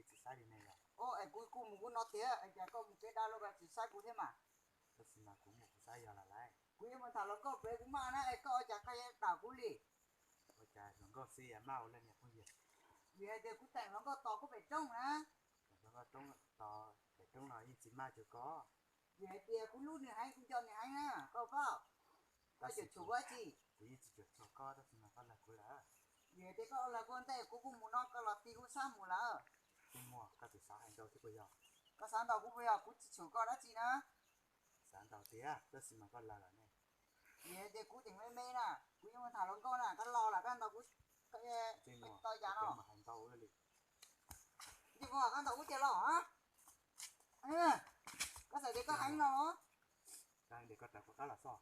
Tsis saib li ne yog. Es kuv kuj mus kuv no tiag, es cas koj mus kev dab los koj tsis saib kuv thiab mas? Tab sis mas kuv mus kuv saib yog lawm lauj. Kuv yuav mus tham hluas nkauj pem kuv maj na, es koj ua cas koj yuav dam kuv li? Ua cas hluas nkauj xwb yuav maj ua leej niam phooj ywg? Vim hais tias kuv teem hluas nkauj tos kuv pem roob na. Teem hluas nkauj tos pem roob no yeej tsis maj cuag koj. Vim hais tias kuv hlub nws heev, kuv nco nws heev na, koj paub. Koj cuam tshuam kuv dab tsi? Kuv yeej tsis cuam tshuam koj, tab sis mas koj lag kuv lawm. Vim hais tias koj lag kuv ntej, kuv kuj mus no, koj los tig kuv sab mus lawm. Tsis muaj, koj tsis xav hais ntau thiab puas yog? Koj xav ntau kuv puas yog? Kuv tsis tshuam koj dab tsi na. Xav ntau tiag, tab sis mas koj lag lawm ne. Vim hais tias kuv tseem me me na, kuv yuav mus tham hluas nkauj na, koj los lawm koj ntau kuv, koj tsis muaj, tau cas no hais ntau li. Tsis muaj, koj ntau kuv tiag los? Koj xav tias koj heev no los? Koj heev tias koj raws kuv qab los xwb.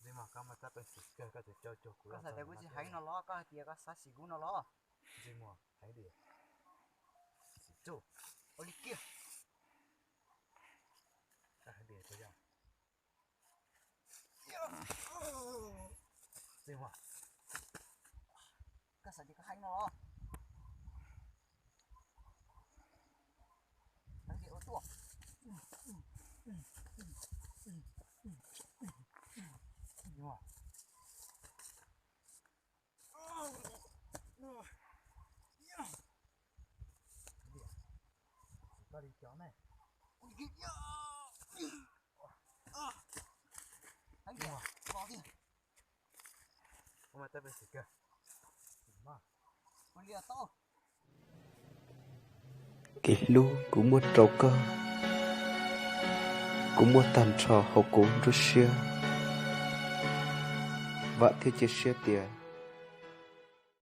Ntxwg Muas, koj muaj tab peev xwm kawg koj tseem coj cuag kuv. Koj xav tias kuv tsis heev no los? Koj hais tias koj xav sim kuv no los? Ntxwg Muas, heev tiag. Ua li kiag. Koj heev tiag puas yog? Ntxwg Muas, koj xav tias koj heev no los? Heev tiag ua tuaj. Ntxwg Muas, koj li cov ne. Heev tiag, koj tiag. Koj muaj tab peev xwm kawg. Ua li tau. Kev hlub kuv muaj rau koj, kuv muaj tag nrho hauv kuv nruab siab. Vam thiab cia siab tias